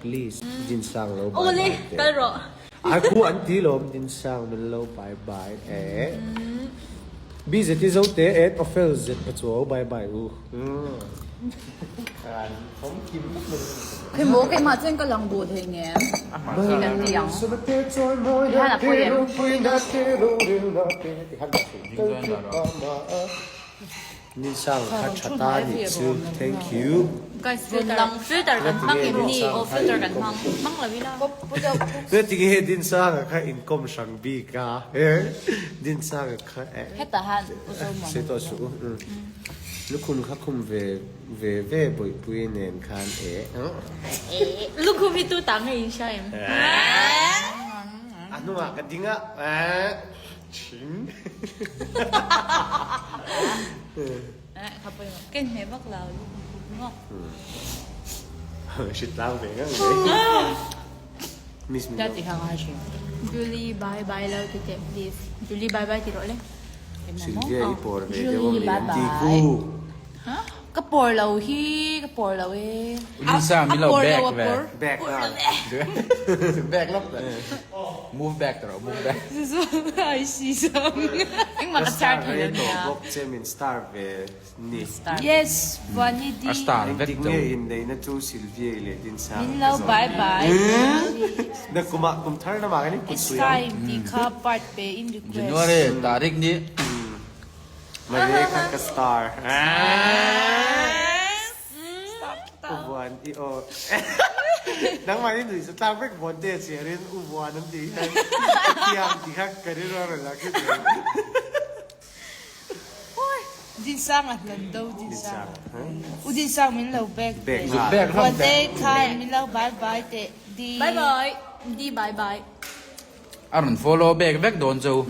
Please Dinsang lo bye Awle bye teh. kal rawh. Ai khu an ti lawm Dinsang min lo bye bye teh. BZT Zote and Ofel Z Pachuau bye bye u. Khi maw keimah chuan ka lang duh thei nge kan ti ang. Tihan a pawi em? Ninsang kha tha ta nih chu thank you. Guys filter filter kan hmang em ni aw filter kan hmang hmang lo ila. Ngatinge Dinsanga kha inkawm hrang bik a Dinsanga kha eh. Hetah han u Zomuana. Sei tawh suh u. Lukhum kha khum ve ve ve bawihpui nen khan eh. Lukhum hi tu ta nge in hria em? A hnungah ka ding a eh. Ching. Ka inhmeh vak lo lukhum khum maw. Hrit tlang ve ngang mai. Miss Mino. Julie bye bye lo ti teh please. Julie bye bye ti rawh le. Sylvia i pawr ve deuh a mi an ti ku. Ka pawr lo hi, ka pawr lo e. Lisa min lo back ve. Back a. Back lawk ta. Move back ta rawh, move back. Engmah Ka ka char star thei rei lo tawh nia. bawk che min star ve ni. Yes, Vani di. A star vek Engtik tawh. nge inneihna chu Sylvia i leh Dinsang Min ka lo zawh. bye bye. Na kumah kum thar lamah kan in put It's pui ang. time tih kha part pe in request. January tarik ni. Mare kha ka star. U Vuan i aw. Nangmah hi nuih sa tlak vek Vuan te a chhiar in U Vuan an tih hian ka thiam tih kha ka rilru a rawn lang khep mai. Dinsang a hlan do Dinsang. U Dinsang min lo back Back teh. nghal. Back Vuan te khan min lo bye bye teh. Di. Bye bye. Di bye bye. A rawn follow back vek dawn chu.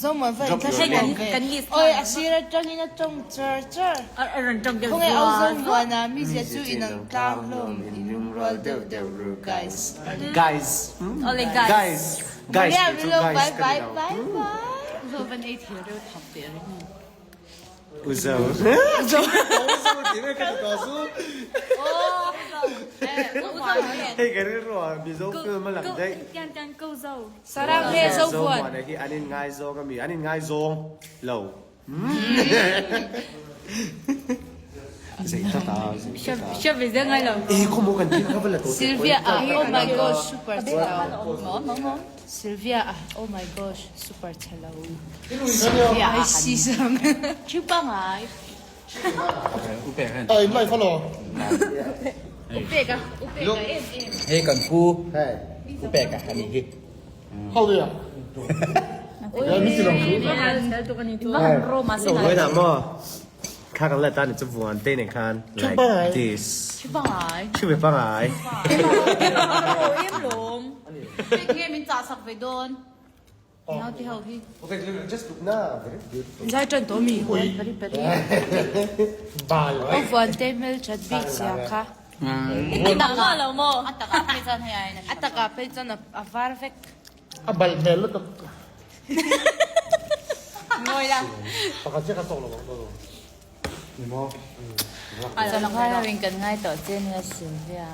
Zomuan va Drop your inthlahrung link. ve. Kan list Oi a sir atangin a tawng char char. A rawn tawng deuh Khawnge au zual. Zomuana mizia chu inang tlang hlawm inlungrual deuh deuh ru guys. Guys. Awle guys. Guys. Guys Maria tih chu min lo guys bye ka bye ni lo. bye bye. Zovan ei thil reuh thap teh reng a. Uzo. Uzo. Uzo tih vel ka ti tawh chu. Hei ka rilru ah Mizo film a lang daih. Sarang he zo Zo vuan. muana hi an in ngaizawng a mi? An in ngaizawng lo. Zei tlat a, zei tlat a. Hria ve zel ngai lo. Eh khawmaw kan thil kha va la tawh teh. Sylvia ah oh my gosh super chhelo. Sylvia ah oh my gosh super chhelo. Sylvia Ai si sang. Chu pangai. Ai live alo. Upeka upeka em em. Hei kan pu upeka ani hi. How do ya? Ya mi ti lang chu. Oi na maw kha kan let ta ni chu vuan te nen khan like this. Chu pangai. Chu ve pangai. Em lawm. Nge min chah sak ve dawn. Naute ho hi. Okay, just look na very beautiful. Zai tan tawh mi. Very pretty. O vuan te hmel that bik zia kha. I tak a lo maw? A tak ah phei chuan hei ai na A tak ah phei chuan a var vek. A bal hmel lutuk. Ngawi la. Pakhat chiah ka tawk lo ang tawh. Ni maw? Champhai ho in kan ngai tawh che nia Sylvia.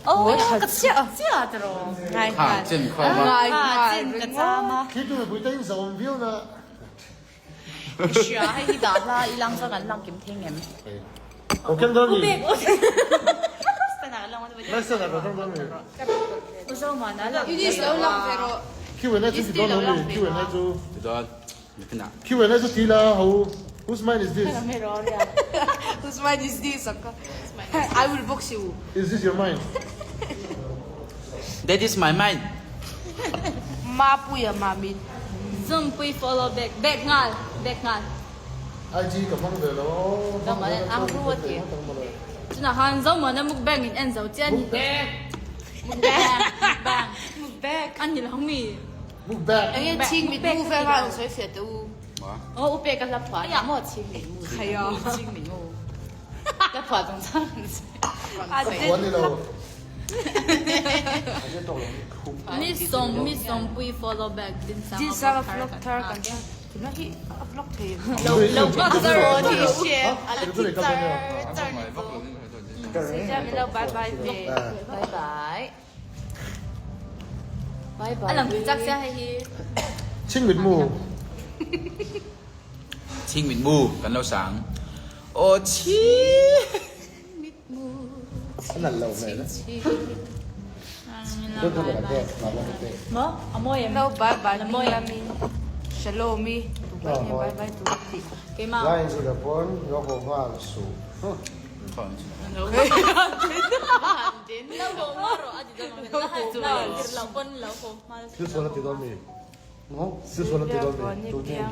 Oh ka chiah chiah ta rawh. Ngai Kha nghal. chin khaw ma. Ngai Kha nghal chin ka ringawt. cham a. Khi tu mipui te in zahawm viau na. Hria hei hi dah hla i lang chuan kan lang kim thei ngem. O ken dawn ni. Stand ah kan lang ang Lai stand ah kan lang dawn ni. U Zomuana lang. Eunice lo lang ve rawh. Q&A chu ti dawn lo mi Q&A chu. Ti dawn. Q&A chu ti la ho Whose mind is this? Whose mind is this? I will box you. Is this your mind? That is my mind. Mapuia mami. Zoom pui follow back back nghal back nghal. IG ka hmang ve lo. Zomuana ang ru a ti. Chunah khan Zomuana mukbang in en zo chiah a ni. Mukbang. Mukbang. Mukbang. An ni lo mi. Enge ching mit mu vel kha ang sawi fiah teh u. Aw u pek a hla phuah a maw ching mit mu ching mit mu hla phuah chung chang an sawi. Mi sawm mi sawm pui follow back din sang Din sang a vlog thar kan hria tuna hi a vlog thei em. Lo lo vlog thar a la thi char char ni chu. Sylvia min lo bye bye ve. Bye bye. Bye bye. A lang chak sia hei hi. Chingmit mu. Chingmit mu kan lo sang. Aw chi. A nalh lo hmel e. Dawt dawt a pek mah lawm pek. Maw? A mawi em? Lo bye bye A mawi em? Minglami Shalomi tu kan nge bye bye tu tih. Keimah. Zain zira pawn lo haw nghal suh. Lo haw hma rawh a ti dawn ang. La haw zir loh pawn lo haw hma suh. Thil sual a ti dawn mi? Maw? Thil sual a ti dawn mi? Tu tin?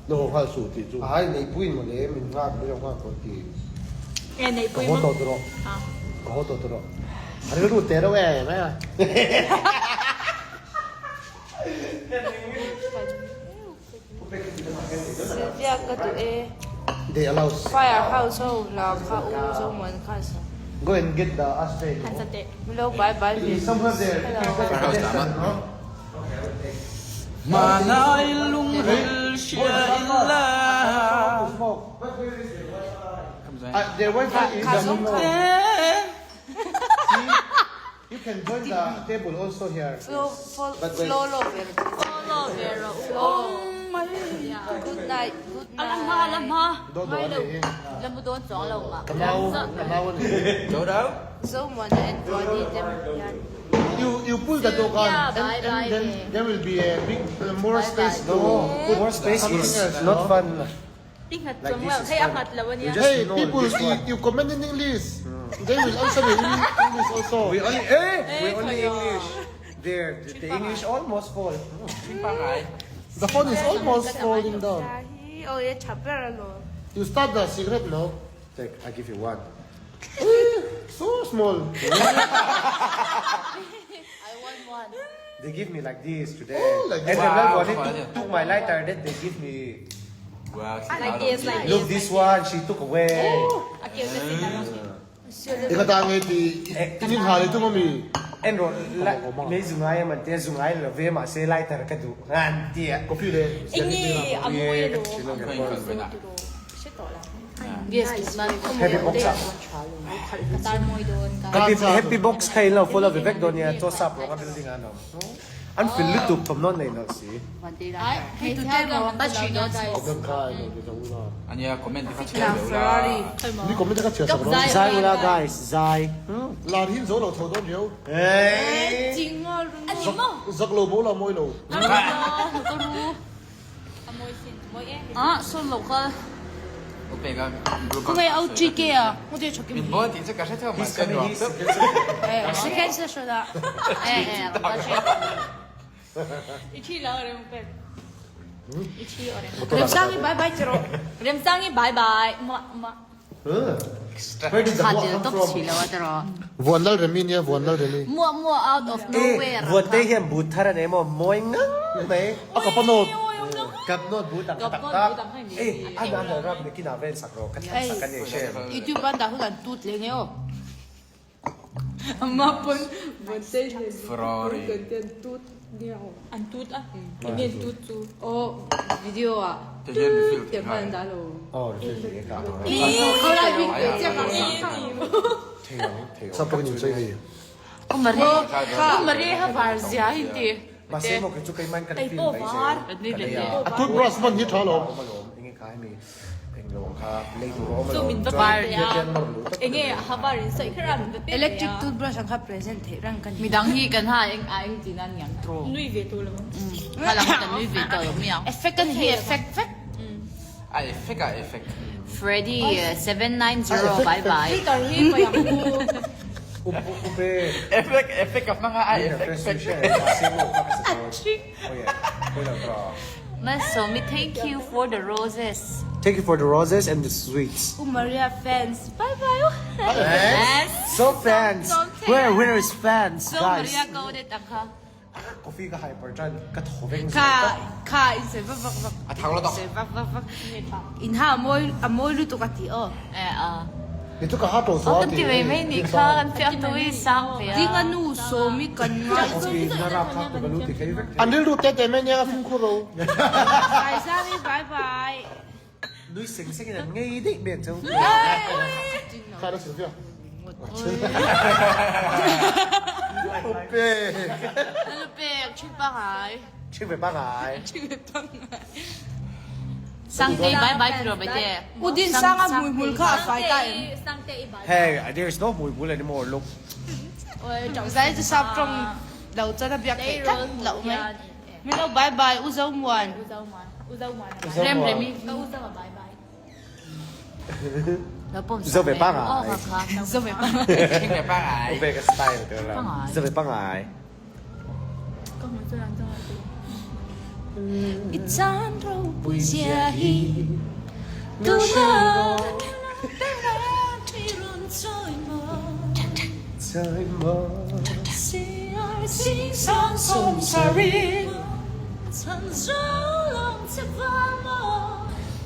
Lo haw nghal suh tih chu. Ai neihpuiin mawle min nghak min lo nghak tawh ti. E neihpui Ka haw maw? tawh tawh rawh. Ka haw tawh tawh rawh. A rilru teh reuh em a. Sylvia ka duh e. They allows. Fire house ho la kha u Zomuan khan sa. Go and get the ashtray. Han sa teh. Milo bye bye ve. Somewhere there. Fire house lam ah. Hmanai lungril hria ila. Their wifi is You can join the table also here. Flow flow ve rawh. Follow ve rawh u aw. Good night good night. A la hma a la hma. Do do a ni hi. La mu dawn chuang lo mah. Ka mau ka mau a ni hi. Do do. Zomuana and Vuani te hian. You you pull the dog on and and then there will be a big more space to put More space something is else, not no? fun. I nghat Like chuang this lo is hei a fun. nghat lo a nia. You just Hey know people this you one. you comment in English they will answer you in English also. We only eh we only English. There the English almost fall. The phone is almost falling down. Hi aw e tha ber a lawm. You start the cigarette now. Take I give you one. So small. I want one. They give me like this today. Oh, like and this. the last Wow, one took, took my lighter, then they give me. Like this like Look, this. this one she took away. A keu te sin a I ka ta nge ti in ha le tu ma mi. En ro la me zungai man te zungai lo ve ma se lighter ka du ngan tia. Coffee le. Eng a mawi a lawm. Yes, man. Happy box ah. Ka tar mawi dawn ka. Happy happy box kha in lo follow ve vek dawn nia chaw sap rawng a building ah an awm. An fil lutuk thawmhnaw nei lo si. Ai hei te hian ka lo dawn guys. Comment kha ilo ti zo ula. Ania comment te kha chhiar lo la. Ni comment te kha chhiar sak rawh. Zai ula guys zai. Lar hi zo lo tho dawn riau. Hey. A ni maw? Zak lo bo la mawi lo. A mawi sin. Mawi e. Ah, sawn lo kha. Khawngaih au GK a, ngawt e thakim hi. He's coming he's Second session ah. Eh eh, ka hriat. I thi lo rem pek. I thi o rem. Remsangi bye bye ti rawh. Remsangi bye bye. Muah muah. Where did the Kha muah dil come tawp from? si lo a ti rawh. Vuan lal remi nia vuan lal remi. Muah muah out of Eh, nowhere. vuan te hian but thar a nei maw? Mawi ngang mai. A kapa nawt. Kap nawt but ang tak tak. Eh, an an ram ni kina vel sak rawh. Ka thlan sak a ni hre. YouTube an dah hun an tut leh nge aw. Ferrari. An tut a. Enge an tut chu? Aw video ah Te hian refill tih hman an dah lo. Aw, refill tih ka. Khaw lai bik ve chiah ang Thei ang, thei ang. Sap pawhin in sawi hei. U Marie, U Marie ha var zia hi ti. Mahse maw kei chu keiman kan film mai zel. Ka lei a. A toothbrush hman hi tha lo. Awm alawm, enge kha hemi englo kha lei tur a awm Chu alawm. min va Chuan pe hian a. hian nawr luh tak Enge ha var in sawi kher a min va pe Electric a. toothbrush ang kha present theih rang ka ni. Midang hi kan ha eng a eng tin a niang tro. Nui ve tawh lo. Kha lang kan nui ve tawh lo mi ang. Effect a ni hi effect vek. A effect a effect. Freddy 790 bye bye. Filter hi paih ang u. Up up e. Effect effect a hmang a a effect effect. Masomi thank you for the roses. Thank you for the roses and the sweets. U Maria fans bye bye. Yes. So fans. Where where is fans So guys? Maria go det ang kha. Coffee ka hyper chan ka thaw veng Kha kha in sawi vak vak vak. A thang lo tawk. Sawi vak vak vak. In ha a mawi a mawi lutuk a ti aw. Eh a. Ni chu ka ha tawh Aw kan ti mai mai ni kha kan fiak tu i sang ve a. Ding a nu sawmi kan ngai. Coffee na rap thak tu ka lu ti thei vek. An rilru te te mai nia a fimkhur ro. Saizami bye bye. Nui seng seng in an ngei daih mai ang cheu. Kha la Sylvia. Upek. Upek ṭhing pangai. Ṭhing ve pangai. Ṭhing ve pangai. Sangtei bye bye ti rawh baite. Udin sanga hmuihmul kha a fai ta em? Hey, there is no hmuihmul anymore, look. Zai chu sap tawng lo chuan a biak theih tlat loh mai. Min lo bye bye U Zomuan. Rem Remi. Zo ve pangai. Zo ve pangai. Ṭhing ve pangai. Upek a style te la. Zo ve pangai. I chan ropui zia hi tuna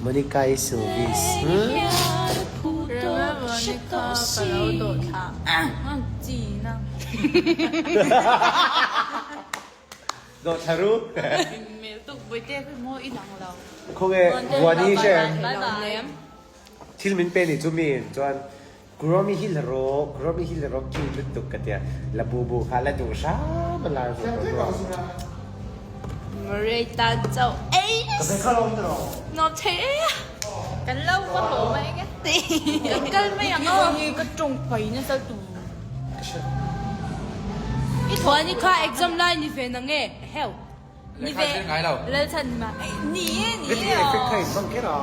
Monica i Silvis. Dawh thla ru. Khawnge Vuani hre em? Thil min pe nih chu mi in chuan Kuromi hi la rawh, Kuromi hi la rawh cute lutuk ka tia. La bu bu kha la duh hram a lar zawk tawh tawh. Murray tan chauh ei. Ka be kha lo awm tawh. Nuam thei e a. Kan lo va haw mai ang e. Kan kal mai ang aw. Ka tawng pai nasa tu. I thuani kha exam lai ni ve na nge? Heuh. Ni ve. Lalchhan ma. Ni e ni e. Ka ti effect kha in hmang kher a.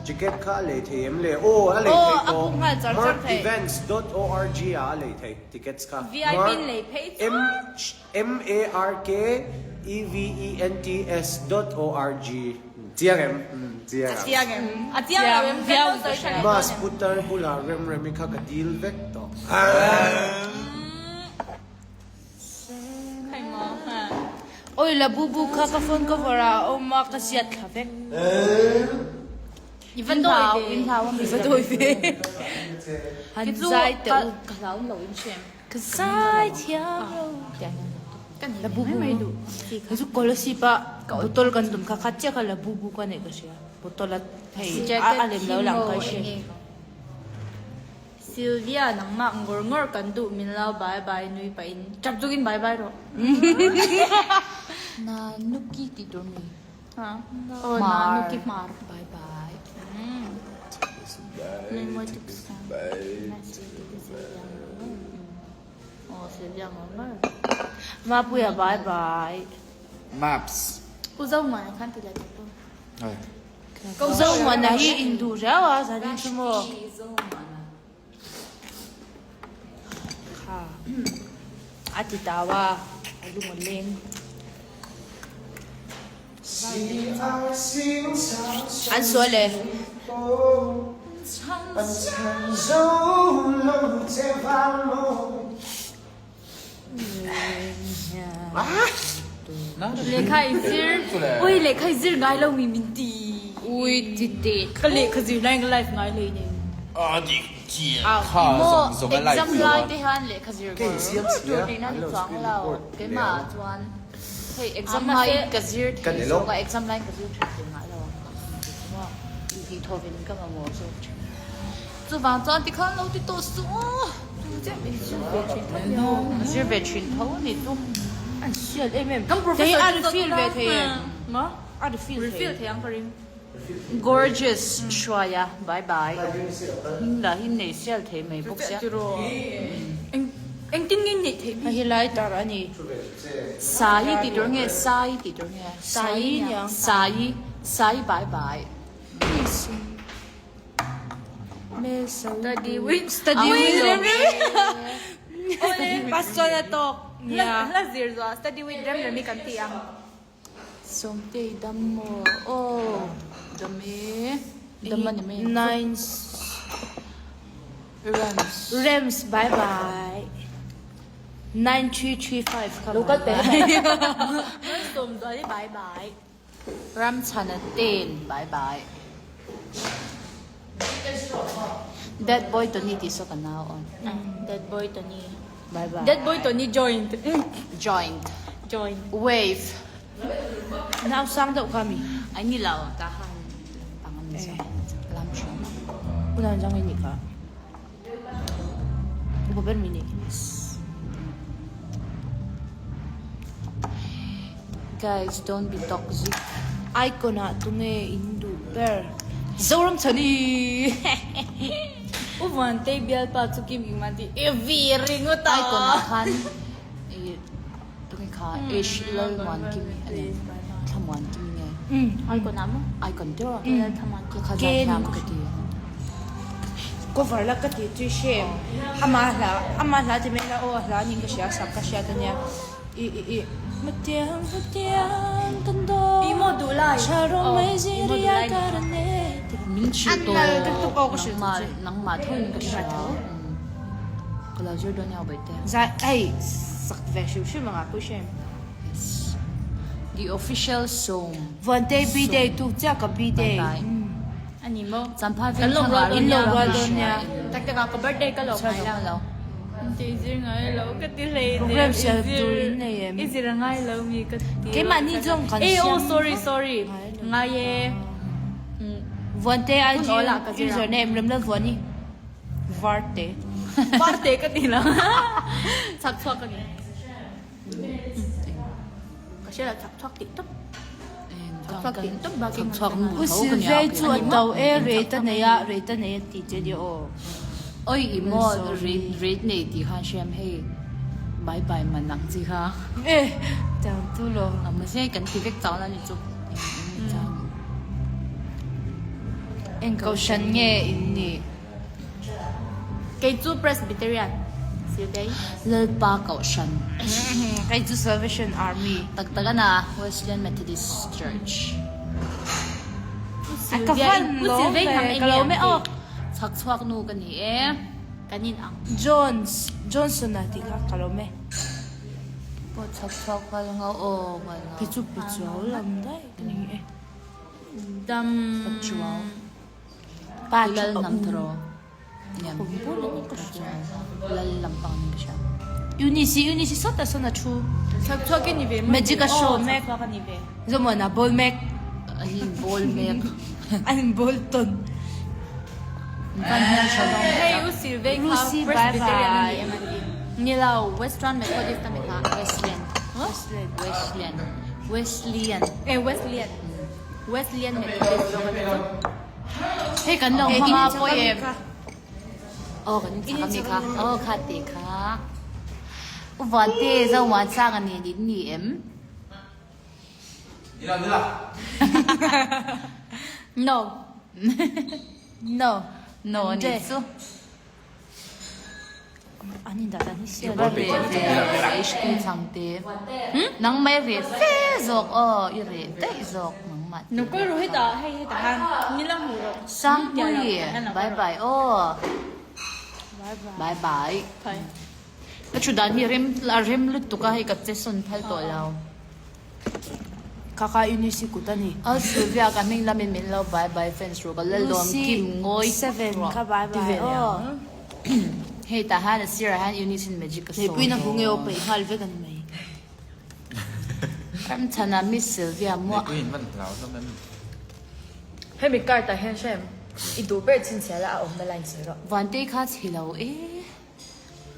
Ticket kha a lei thei em le? Aw a lei thei tawh. Markevents.org ah a lei thei tickets kha. VIP in lei phei chuan. M A R K E V E N T S dot O R G Chiang em? Chiang A chiang em? A chiang lo em? Kan lo sawi tha leh dawn em? Mas putar bulah Remremi kha ka dil vek tawh. Oi la bu bu kha ka phone cover ah a awm a ka ziat thla vek. I va dawi ve. I va dawi ve. Han zai teh u. Ka hlau lo in hriam. Ka zai thiam lo. La bu bu. Kei chu Kolasib ah bottle kan tum kha khat chiah kha la bu bu ka neih ka hria. Bottle a hei a lem lo lang ka hria. Sylvia nangmah ngawr ngawr kan duh min lo bye bye nui pah in tap zuk in bye bye rawh. Na nuki tih tur mi. Ha aw na nuki hmar. Bye bye. Nui mawi tuk sa. Aw Sylvia ngawr ngawr. Mapuia bye bye. Maps. U Zomuana khan ti leh tawh tu. Zomuana hi induh riau a zanin chu maw? Kha a ti tau a, a lung a leng. An sual e. Lehkha i zir ui lehkha i zir ngai lo mi min ti. Ui ti te Ka lehkha zir lai ka life ngai hlei nei. A dik chiah kha zawng zawng a life Exam lo lai a. te hian lehkha zir Ka insiam tur si a, tihna an ni lo chuang screen lo. record Keimah leh ang. chuan hei exam Ah, lai mahse ka zir Kan thei ni lo. zawk a exam lai ka zir tha thei ngai lo ang ka ti chu maw. Intih thawvin ka mamawh zawk thin. Chuvang chuan tikhan lo ti tawh suh aw. Zir ve thin tho a ni chu. An sial em em. Kan professor Thei a chu refill ve thei em? Maw? A refill thei. Refill thei ang ka ring. Gorgeous Hruaia bye bye. Him lah hi nei sial thei mai bawk sia. Engtin nge neih theih bik? A hi lighter a ni. Sai tih tur nge Sai tih tur nge? Sai niang. Sai Sai bye bye. Study with Study with Pastor a tawk nia. Hla zir zuah study with Remremi kan ti ang. Sawmtei dam maw aw dam e dam a ni mai ang chu. Nines Rems. Rems bye bye 9335 kha bye bye. Sawmzuali bye bye. Ramchhana ten bye bye. That boy Tony tih saw ka nau awn. That boy Tony. Bye bye. That boy Tony joined. Joined. Joined. Wave. Nau sang deuh kha mi. Ai ni lo ta han lampang a ni zawk. Lam hran a. Unau jang i nih kha. Upa ber mai ni. Guys don't be toxic. Icon ah tunge in duh ber. Zoram chhani. U Vantei bialpa chu Kim Kim a ti e vi ringawt a. Icon ah khan i tunge kha H Lalmuan Kimi a ni Thlamuan Kimi nge. Icon ah maw? Icon teuh a. Lalthlamuan Kimi. Kha zaithiam ka ti. Cover la ka ti tui hre. Ama hla ama hla ti mai la aw a hla ning ka hria sak ka hriat ania. I i i Matiang hatiang kan dawn I maw duh lai Tha rawh mai I zir maw duh ia lai ka ra ne Min hrilh An nal ka tuk aw ka hrilh nangmah tu che. nangmah tho in ka hria ka lo zir dawn nia baihte. Zai hei sak ve hrim hrim anga pui hrem. Yes. The official song. Vuantei B day tuk chiah ka B day. Bye bye. Ani maw? Champha Kan lawm rual dawn In nia. lawm rual dawn nia. Tak tak ah ka birthday ka lawm ngai lo. Inti zir ngai lo ka ti hlei nen. Program siam tur in nei em? I zir a ngai lo mi ka ti. Keimahni zawng kan Eh siam oh sorry sorry. Ngai e. Vuante IG Hun awl ah ka zir ang. username Remlal Vuani Varte. Varte ka ti lo. Chak chhuak ka ni. Ka hria lo chak chhuak tih tawp. U Silvei chu a to e rate a nei a rate a nei a ti che nia aw. Oi i maw rate rate nei tih khan hriam hei bye bye man ang chi kha. E chang chu lo. Mahse kan ti vek chau na ni chu. Eng kohhran nge in nih? Kei chu Presbyterian Silvei. Lalpa Kohhran. Kei chu Salvation Army. Tak tak ana Wesleyan Methodist Church. A ka van lawm ve ka lo me aw. Chhak chhuak nu ka ni e. Kan in ang. Jones Johnson a tih kha ka lo me. Pawh chhak chhuak nghal ngau aw nghal ngau. Kei chu Pachuau lam daih ka ni e. Dam. Pachuau. Pa Lal chu a nam u. thro niam lal lampang ning ka hria. Eunice Eunice sawtah sawn a thu. Chhak chhuak i ni ve maw? Magic a show mek. Chhak chhuak a ni ve. Zawmuana ball mek. An in ball mek. An in ball tawn. Van hmel tha hlawm Hei u Silvei kha Lucy bye Presbyterian a ni bye. em an ti. Ni lo Western Methodist a mi kha. Wesleyan. Wesleyan. Wesleyan. Eh Wesleyan. Wesleyan Methodist zawk a ni chu. Hei kan lo hmang a pawi em? Aw kan inchak a mi kha. Aw kha te kha. U Vante Zomuan sang a nen in ni em? Nila nila. No. No. No a ni chu. An in dah dan hi sial. Re ve HT changte. Nang mai re fe zawk aw i re daih zawk nangmah te. Nukul ru hetah hei hetah han nila hmu rawh. Sangpui bye bye aw. Bye bye. Ka thu dan hi rem a rem lutuk a hei ka che sawn phal tawh lo. Kaka Eunice kut a ni. Aw Sylvia ka hming lamin min lo bye bye fans ru ka lalawm kim ngawi Seven kha bye bye aw. Hei tah hian a sirah hian Eunice in magic a sawi Hei puina hmu nge aw peih nghal vek a ni mai. Ramchhana Miss Sylvia muah. Mipui in van hlau hlawm em. Hemi card ah hian hrem i duh ber chhinchhiah la a awmna line sawi rawh. Vantei kha chhe lo e.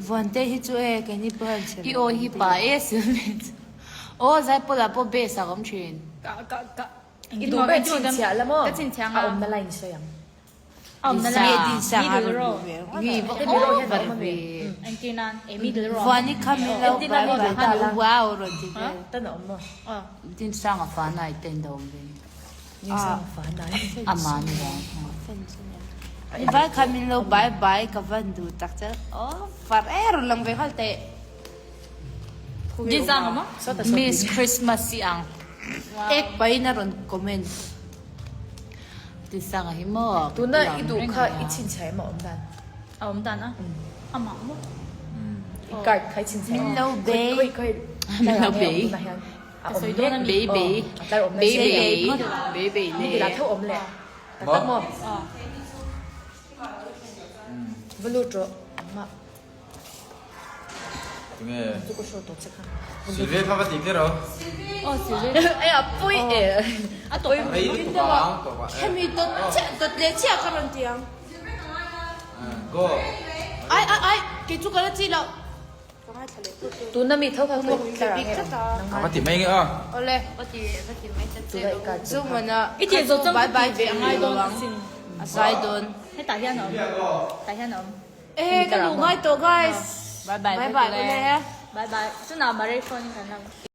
Vantei hi chu e keini pawh hian chhe lo. I aw hi pa e Sylvia chu. Aw Zaipawl ah pawh bass a awm thin. Ka ka ka. I duh ber chhinchhiah la maw? Ka chhinchhiah nga. A awmna line sawi ang. Vai kha min lo bye bye ka van duh tak che aw far e rawn lang ve nghal teh. Miss Christmas i ang. Ek pahin a rawn comment. Tisanga hi maw? Tuna i duh kha i chhinchhiah em a awm dan? A awm dan a? Amah maw? I card kha i chhinchhiah em? Min lo bei. Khawi khawi Min lo bei. Tunah hian a awm dawn a mi. Bei bei. A tlar awm Bei bei. Bei bei le. Mi tilah tho awm le. Tak tak maw? Va lut rawh. Amah. Tunge? Chu ka show tawh che kha. Sylvie kha va ti kher aw. Aw Sylvie. Ai a pui e. A tawp ang. Rei lutuk ang tawp ah. Hemi dawt chiah dawt leh chiah ka rawn ti ang. Go. Ai ai ai. Kei chu ka la chi loh. Tuna mi tho kha khawi tlar ang e A va ti mai nge aw. Awle. Va ti va ti mai ta che. Zomana I ti zo chang bye bye ve a ngai dawn asin. A zai dawn. Hetah hian a awm. Tah hian a awm. Eh ka luh ngai tawh guys. Bye bye Bye bye awle. Bye bye. Chunah Mare phone in kan lang.